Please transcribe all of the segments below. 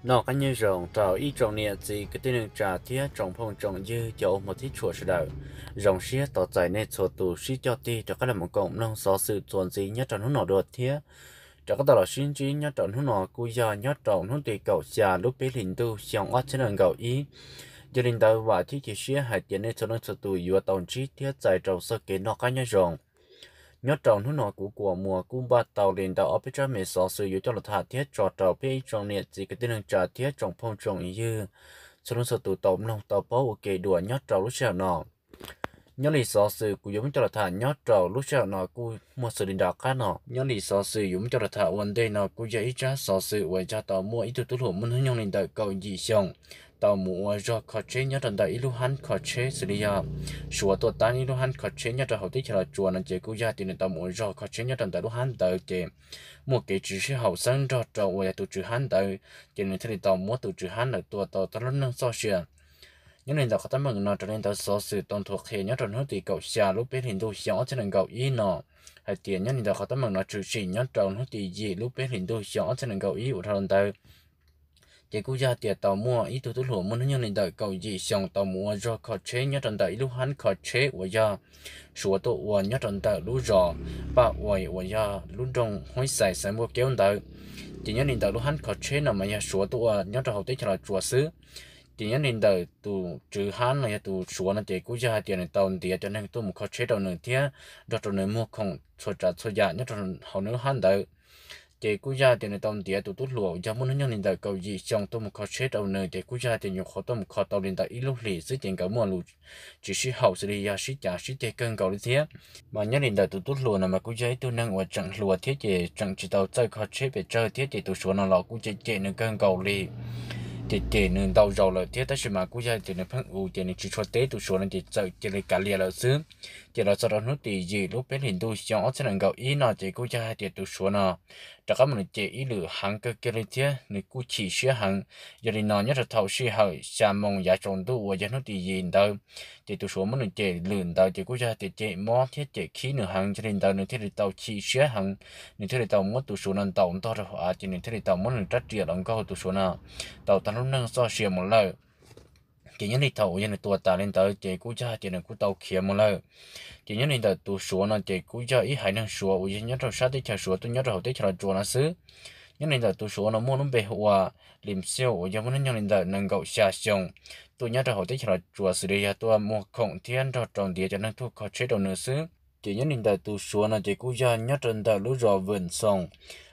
Noj qab nyob zoo rau ib tsoom niam txiv kwv tij neej tsa thiab tsoom phooj tsoom ywg cov ua hmov thiab tshua sawv daws. Zoo siab tos txais nej txhua tus sib coj tig rov qab los mus koom mloog xov xwm txuas ntxiv nyob rau hnub no dua thiab. Rov qab tau los sib ntsib nyob rau hnub no kuj yog nyob rau hnub tim kaum xya lub peb hlis ntuj xyoo ob txhiab nees nkaum ib. Yog li ntawd vam thiab cia siab hais tias nej txhua leej txhua tus yuav tau ntsib thiab txais rau txoj kev noj qab nyob zoo. Nyob rau hnub no kuv Kuam Muas kuj npaj tau li ntawm ob peb tsab me xov xwm yuav coj los tham thiab tso rau peb ib tsoom niam txiv kwv tij neej tsa thiab tsoom phooj tsoom ywg txhua leej txhua tus tau mloog tau paub ua ke dua nyob rau lub sij hawm no. Nyob li xov xwm kuv yuav muab coj los tham nyob rau lub sij hawm no kuj muaj xws li nram qab no. Nyob li xov xwm yuav muab coj los tham ua ntej no kuj yog ib tsab xov xwm uas yog tau muaj ib tug tub hluas muaj hnub nyoog li ntawm kaum yim xyoo tau mus ua zog kho tsheb nyob rau ntawm ib lub hab kho tsheb xws li yog Suav tuaj tab ib lub hab kho tsheb nyob rau hauv teb chaws Los Tsuas no ces kuj yog tias nws tau mus ua zog kho tsheb nyob rau ntawm lub hab ntawd ces muaj kev tsis sib haum xeeb nrog rau uas yog tus tswv hab ntawd, ces nws thiaj li tau muab tus tswv hab ntawd tua tau tag lub neej txoj sia. Nyob li ntawm qhov teeb meem no raws li ntawd xov xwm tau nthuav qhia nyob rau hnub tim kaum xya lub peb hlis ntuj xyoo ob txhiab nees nkaum ib no hais tias nyob li ntawm qhov teeb meem no tshwm sim nyob rau hnub tim yim lub peb hlis ntuj xyoo ob txhiab nees nkaum ib uas dhau los ntawd ces kuj yog tias tau muaj ib tug tub hluas muaj hnub nyoog li ntawm kaum yim xyoo tau mus ua zog kho tsheb nyob rau ntawm ib lub hab kho tsheb uas yog Suav tuaj ua nyob rau ntawm lub zos Paj Uais uas yog lub nroog Huaib Xais xeev Npuaj Keub ntawd. Ces nyob li ntawm lub hab kho tsheb no mas yog Suav tuaj ua nyob rau hauv teb chaws Los Tsuas xwb. Ces nyob li ntawm tus tswv hab no yog tus Suav no ces kuj yog hais tias nws tau ntiav cov neeg tuaj mus kho tsheb rau nws thiab nrog rau nws muag khoom txhua tsav txhua yam nyob rau hauv nws lub hab ntawd. Ces kuj yog hais tias nws tau ntiav tus tub hluas yog muaj hnub nyoog li ntawm kaum yim xyoo tuaj mus kho tsheb rau nws ces kuj yog hais tias nyuam qhuav tuaj mus kho tau li ntawm ib lub hlis xwb ces nkawd muaj lus tsis sib haum xws li yog sib cav sib ceg kawg nkaus li thiab. Mas nyob li ntawm tus tub hluas no mas kuj yog ib tug neeg uas tseem hluas thiab ces tseem tsis tau txawj kho tsheb pes tsawg thiab ces tus Suav no los kuj cem cem nws kawg nkaus li. Ces cem nws ntau zaus lawm thiab tab sis mas kuj yog tias nws pheej ua ces nws tsis tshua teb tus Suav no ces txawm cia li kav liam lawm xwb. Ces los txog rau hnub tim yim lub peb hlis ntuj xyoo ob txhiab nees nkaum ib no ces kuj yog hais tias tus Suav no rov qab mus nws cem ib lwm heev kawg kiag li thiab nws kuj chim siab heev. Yog li no nyob rau thaum sij hawm xya moos yav tsaus ntuj uas yog hnub tim yim ntawd, ces tus Suav muab nws cem lwm ntawd ces kuj yog hais tias cem mob thiab cem khib nws heev. Yog li ntawd nws thiaj li tau chim siab heev, nws thiaj li tau muab tus Suav no ntaus ntog rau hauv av ces nws thiaj li tau muab nws rab riam los nkaug tus Suav no tau tag lub neej txoj sia mus lawm. Ces nyob li thaum uas yog nws tua tas li ntawd ces kuj yog hais tias nws kuj tau khiav mus lawm. Ces nyob li ntawm tus Suav no ces kuj yog ib haiv neeg Suav uas yog nyob rau sab teb chaws Suav tuaj nyob rau hauv teb chaws Los Tsuas no xwb. Nyob li ntawm tus Suav no muaj lub npe hu ua Lim Xiu uas yog muaj hnub nyoog li ntawm nees nkaum xya xyoo, tuaj nyob rau hauv teb chaws Los Tsuas xws li yog tuaj muag khoom thiab nrog rau ntiav cov neeg tuaj kho tsheb rau nws xwb. Ces nyob li ntawm tus Suav no ces kuj yog nyob rau ntawm lub zos Vwm Xoos,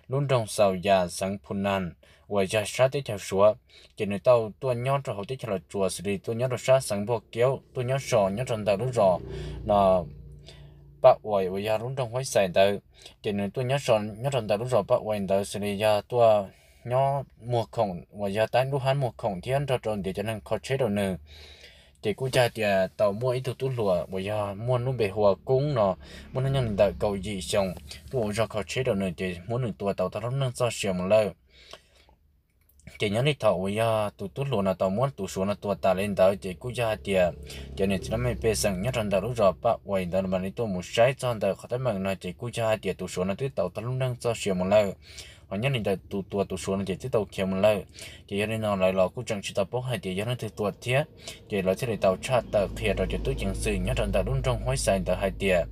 lub nroog Xaus Yas xeev Phu Nas uas yog sab teb chaws Suav. Ces nws tau tuaj nyob rau hauv teb chaws Los Tsuas xws li tuaj nyob rau sab xeev Npuaj Kiaub, tuaj nyob so nyob rau ntawm lub zos no Paj Uais uas yog lub nroog Huaib Xais ntawd. Ces nws tuaj nyob so nyob rau ntawm lub zos Paj Uais ntawd xws li yog tuaj nyob muag khoom uas yog tab lub hab muag khoom thiab nrog rau ntiav cov neeg kho tsheb rau nws. Ces kuj yog hais tias tau muaj ib tug tub hluas uas yog muaj lub npe hu ua Koob no, muaj hnub nyoog li ntawm kaum yim xyoo, tuaj ua zog kho tsheb rau nws ces muab nws tua tau tag lub neej txoj sia mus lawm. Ces nyob li thaum uas yog tus tub hluas no tau muab tus Suav no tua tas li ntawd ces kuj yog hais tias cov niam txiv laj mej pej xeem nyob rau ntawm lub zos Paj Uais ntawd mam li tuaj mus saib txog ntawm qhov teeb meem no ces kuj yog hais tias tus Suav no twb tau tag lub neej txoj sia mus lawm. Ho nyob li ntawm tus tua tus Suav no ces twb tau khiav mus lawm. Ces yog li no lawv los kuj tseem tsis tau paub hais tias yog leej twg tua thiab. Ces lawv thiaj li tau tshaj tawm qhia rau cov tub ceev xwm nyob rau ntawm lub nroog Huaib Xais ntawd hais tias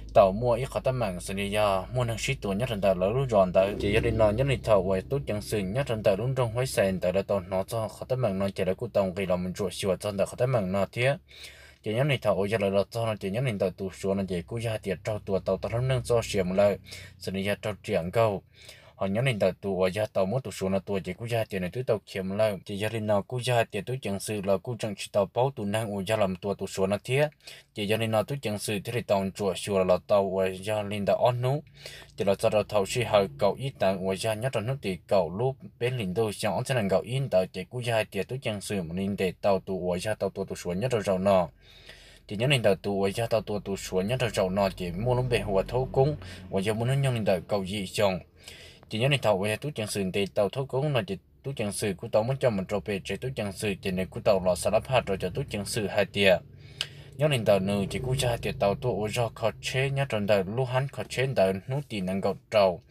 tau muaj ib qhov teeb meem xws li yog muaj neeg sib tua nyob rau ntawm lawv lub zos ntawd. Ces yog li no nyob li thaum uas tub ceev xwm nyob rau ntawm lub nroog Huaib Xais ntawd lawv tau hnov txog qhov teeb meem no ces lawv kuj tau nqis los mus ntsuam xyuas txog ntawm qhov teeb meem no thiab. Ces nyob li thaum uas yog lawv los txog no ces nyob li ntawm tus Suav no ces kuj yog hais tias raug tua tau tag lub neej txoj sia mus lawm, xws li yog raug riam nkaug. Ho nyob li ntawm tus uas yog tau muab tus Suav no tua ces kuj yog hais tias nws twb tau khiav mus lawm. Ces yog li no kuj yog hais tias tub ceev xwm los kuj tseem tsis tau paub tus neeg uas yog los tua tus Suav no thiab. Ces yog li no tub ceev xwm thiaj li tau ntsuam xyuas los tau uas yog li ntawm ob hnub. Ces los txog rau thaum sij hawm kaum ib tav uas yog nyob rau hnub tim kaum lub peb hlis ntuj xyoo ob txhiab nees nkaum ib ntawd ces kuj yog hais tias tub ceev xwm mam li ntes tau tus uas yog tau tua tus Suav nyob rau zaum no. Ces nyob li ntawm tus uas yog tau tua tus Suav nyob rau zaum no ces muaj lub npe hu ua Thaub Koob uas yog muaj hnub nyoog li ntawm kaum yim xyoo. Ces nyob li thaum uas yog tub ceev xwm ntes tau Thaub Koob no ces tub ceev xwm kuj tau muab coj mus rau pem tsev tub ceev xwm ces nws kuj tau los xa lab phaj rau cov tub ceev xwm hais tias nyob li ntawm nws ces kuj yog hais tias tau tuaj ua zog kho tsheb nyob rau ntawm lub hab kho tsheb ntawd hnub tim nees nkaum rau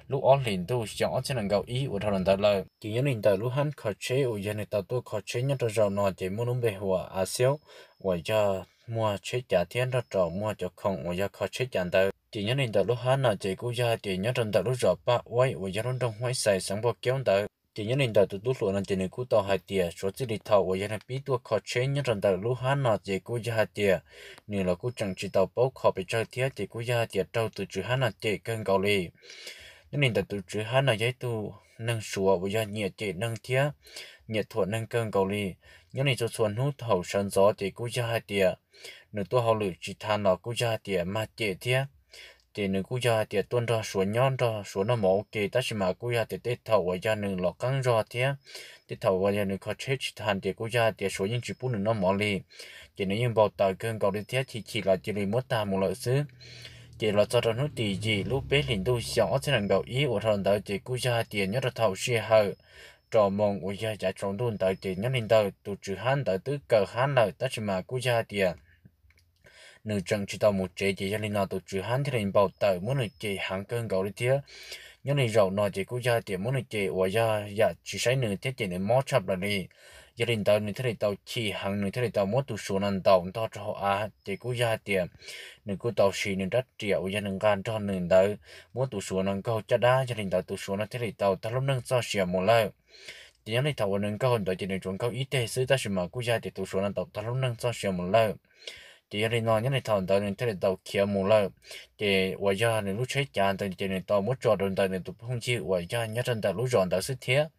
lub ob hlis ntuj xyoo ob txhiab nees nkaum ib uas dhau los ntawd lawm. Ces nyob li ntawm lub hab kho tsheb uas yog nws tau tuaj kho tsheb nyob rau zaum no ces muaj lub npe hu ua Axios, uas yog muag tsheb cav thiab nrog rau muag cov khoom uas yog kho tsheb cav ntawd. Ces nyob li ntawm lub hab no ces kuj yog hais tias nyob rau ntawm lub zos Paj Uaib uas yog lub nroog Huaib Xais xeev Npauj Kaub ntawd. Ces nyob li ntawm tus tub hluas no ces nws kuj tau hais tias suav txij li thaum uas yog nws pib tuaj kho tsheb nyob rau ntawm lub hab no ces kuj yog hais tias nws los kuj tseem tsis tau paub kho pes tsawg thiab ces kuj yog hais tias raug tus tswv hab no cem kawg nkaus li. Nyob li ntawm tus tswv hab no yog ib tug neeg suav uas yog nyiam cem neeg thiab nyiam thuam neeg kawg nkaus li. Nyob li txhua txhua hnub thaum sawv ntxov ces kuj yog hais tias nws tuaj hauj lwm tsis tau los kuj yog hais tias mag cem thiab. Ces nws kuj yog hais tias tuaj nrog suav nyob nrog suav noj mov ua ke, tab sis mas kuj yog hais tias tej thaum uas yog nws los qeeb zog thiab tej thaum uas yog nws kho tsheb tsis tau ces kuj yog hais tias suav yeej tsis pub nws noj mov li. Ces nws yeej npau taws kawg nkaus li thiab chim chim los cia li muab tag mus lawm xwb. Ces los txog rau hnub tim yim lub peb hlis ntuj xyoo ob txhiab nees nkaum ib uas dhau ntawd ces kuj yog hais tias nyob rau thaum sij hawm rau moos uas yog yav tsaus ntuj ntawd ces nyob li ntawm tus tswv hab ntawd twb kaw hab lawm, tab sis mas kuj yog hais tias nws tseem tsis tau mus tsev, ces yog li no tus tswv hab thiaj li npau taws muab nws cem heev kawg nkaus li thiab. Nyob li zaum no ces kuj yog hais tias muab nws cem uas yog yam tsis saib nws thiab cem nws mob tshaj plaws li. Yog li ntawd nws thiaj li tau chim heev, nws thiaj li tau muab tus suav no ntaus ntog rau hauv av, ces kuj yog hais tias nws kuj tau siv nws rab riam uas yog nws nqa nrog nws ntawd muab tus suav no nkaug caj dab, yog li ntawd tus suav no thiaj li tau tag lub neej txoj sia mus lawm. Ces nyob li thaum uas nws nkaug ntawd ces nws tsuas nkaug ib teg xwb, tab sis mas kuj yog hais tias tus suav no tau tag lub neej txoj sia mus lawm. Ces yog li no nyob li thaum ntawd nws thiaj li tau khiav mus lawm. Ces uas yog nws lub tsheb cav ntawd ces nws tau muab tso rau ntawm nws tus phooj ywg uas yog nyob rau ntawm lub zos ntawd xwb thiab.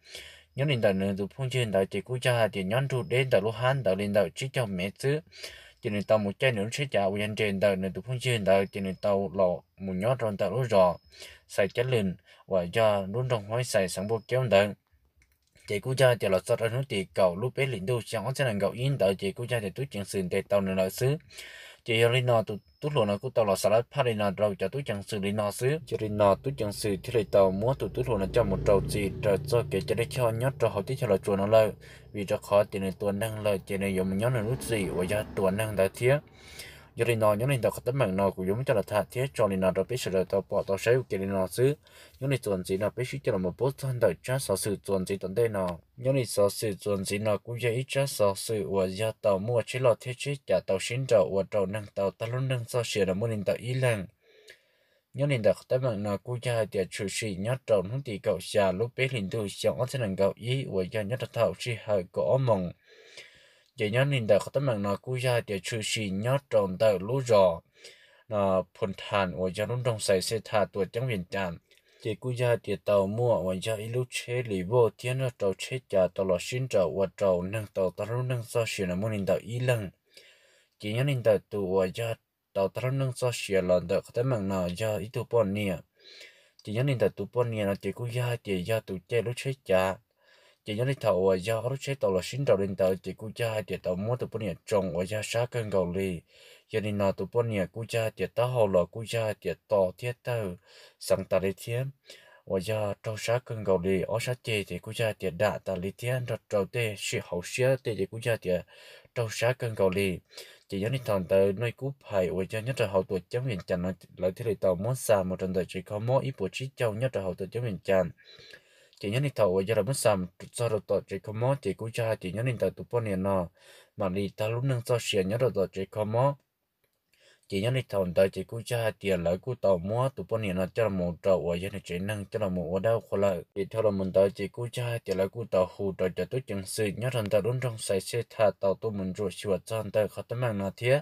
Nyob li ntawm nws tus phooj ywg ntawd ces kuj yog hais tias nyob nrug deb ntawm lub hab ntawd li ntawm tsib caug mev xwb. Ces nws tau mus caij nws lub tsheb cav uas yog nres ntawm nws tus phooj ywg ntawd ces nws tau los mus nyob rau ntawm lub zos Xais Cab Lwm uas yog lub nroog Huaib Xais xeev Npauj Kaub ntawd. Ces kuj yog hais tias los txog rau hnub tim kaum lub peb hlis ntuj xyoo ob txhiab nees nkaum ib ntawd ces kuj yog hais tias tub ceev xwm ntes tau nws lawm xwb. Ces yog li no tus tub hluas no kuj tau los xav lab phaj li no rau cov tub ceev xwm li no xwb. Yog li no tub ceev xwm thiaj li tau muab tus tub hluas no coj mus rau txim raws txoj kev cai lij choj nyob rau hauv teb chaws Los Tsuas no lawm, vim rau qhov tias nws tua neeg lawm ces nws yuav mus nyob nws lub txim uas yog tua neeg ntawd thiab. Yog li no nyob li ntawm qhov teeb meem no kuv yuav muab coj los tham thiab tso li no rau peb sawv daws tau pom tau saib ua ke li no xwb. Nyob li txuas ntxiv no peb sib coj los mus paub txog ntawm tsab xov xwm txuas ntxiv tom ntej no. Nyob li xov xwm txuas ntxiv no kuj yog ib tsab xov xwm uas yog tau muaj tsheb loj thiab tsheb cav tau sib nraus ua rau neeg tau tag lub neej txoj sia no muaj li ntawm ib leeg. Nyob li ntawm qhov teeb meem no kuj yog hais tias tshwm sim nyob rau hnub tim kaum xya lub peb hlis ntuj xyoo ob txhiab nees nkaum ib uas yog nyob rau thaum sij hawm kaum ob moos. Ces nyob li ntawm qhov teeb meem no kuj yog hais tias tshwm sim nyob rau ntawm lub zos Phu Thas uas yog lub nroog Xais Xej Thas tuam ceeb Vias Cas. Ces kuj yog hais tias tau muaj uas yog ib lub tsheb li vauj thiab nrog rau tsheb cav tau los sib nraus ua rau neeg tau tag lub neej txoj sia no muaj li ntawm ib leeg. Ces nyob li ntawm tus uas yog tau tag lub neej txoj sia los ntawm qhov teeb meem no yog ib tug poj niam. Ces nyob li ntawm tus poj niam no ces kuj yog hais tias yog tus caij lub tsheb cav. Ces nyob li thaum uas yog ob lub tsheb tau los sib nraus li ntawd ces kuj yog hais tias tau muab tus poj niam tsoo uas yog sab kawg nkaus li. Yog li no tus poj niam kuj yog hais tias taub hau los kuj yog hais tias to thiab tawg xeev tas li thiab uas yog raug sab kawg nkaus li. Ob sab ceg ces kuj yog hais tias dam tas li thiab nrog rau tej sim hauv siab tej ces kuj yog hais tias raug sab kawg nkaus li. Ces nyob li thaum ntawd nuj kub phais uas yog nyob rau hauv tuam ceeb Vias Cas no lawv thiaj li tau muab xa mus rau ntawm tsev kho mob ib puas tsib caug nyob rau hauv tuam ceeb Vias Cas. Ces nyob li thaum uas yog lawv muab xa mus txog rau tom tsev kho mob ces kuj yog hais tias nyob li ntawm tus poj niam no mam li tag lub neej txoj sia nyob rau tom tsev kho mob. Ces nyob li thaum ntawd ces kuj yog hais tias lawv kuj tau muab tus poj niam no coj los mus rau uas yog nws tsev neeg coj los mus ua dab qhua lawm. Ces dhau los mus ntawd ces kuj yog hais tias lawv kuj tau hu rau cov tub ceev xwm nyob rau ntawm lub nroog Xais Xej Thas tau tuaj mus ntsuam xyuas txog ntawm qhov teeb meem no thiab.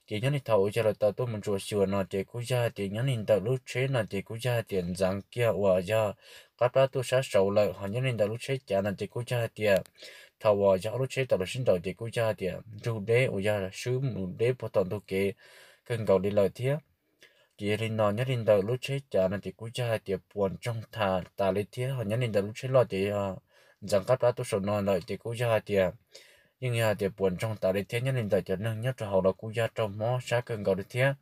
Ces nyob li thaum uas yog lawv tau tuaj mus ntsuam xyuas no ces kuj yog hais tias nyob li ntawm lub tsheb no ces kuj yog hais tias ntxeev kiag uas yog qab plab tuaj sab saud lawm, ho nyob li ntawm lub tsheb cav no ces kuj yog hais tias thaum uas yog ob lub tsheb tau los sib nraus ces kuj yog hais tias nrug deb uas yog swb mus deb puag tom ntug kev kawg nkaus li lawm thiab. Ces yog li no nyob li ntawm lub tsheb cav no ces kuj yog hais tias puas ntsoog tas tas li thiab, ho nyob li ntawm lub tsheb loj ces yog ntxeev qab plab tuaj saum no lawm ces kuj yog hais tias yeej yog hais tias puas ntsoog tas li thiab. Nyob li ntawm cov neeg nyob rau hauv los kuj yog raug mob sab kawg nkaus li thiab.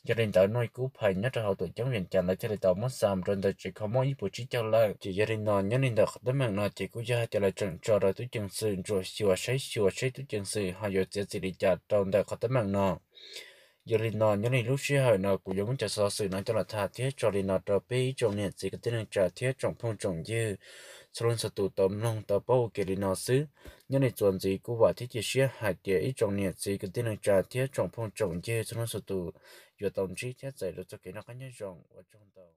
Yog li ntawd nuj kub phais nyob rau hauv tuam ceeb Vias Cas lawv thiaj li tau muab xa mus rau ntawm tsev kho mob ib puas tsib caug lawm. Ces yog li no nyob li ntawm qhov teeb meem no ces kuj yog hais tias lawv tseem tso rau tub ceev xwm ntsuam xyuas saib xyuas seb tub ceev xwm ho yuav txiav txim li cas rau ntawm qhov teeb meem no. Yog li no nyob li lub sij hawm no kuv yuav muab cov xov xwm no coj los tham thiab tso li no rau peb ib tsoom niam txiv kwv tij neej tsa thiab tsoom phooj tsoom ywg txhua leej txhua tus tau mloog tau paub ua ke li no xwb. Nyob li txuas ntxiv kuj vam thiab cia siab hais tias ib tsoom niam txiv kwv tij neej tsa thiab tsoom phooj tsoom ywg txhua leej txhua tus yuav tau ntsib thiab txais lawv txoj kev noj qab nyob zoo. Ua tsaug ntau.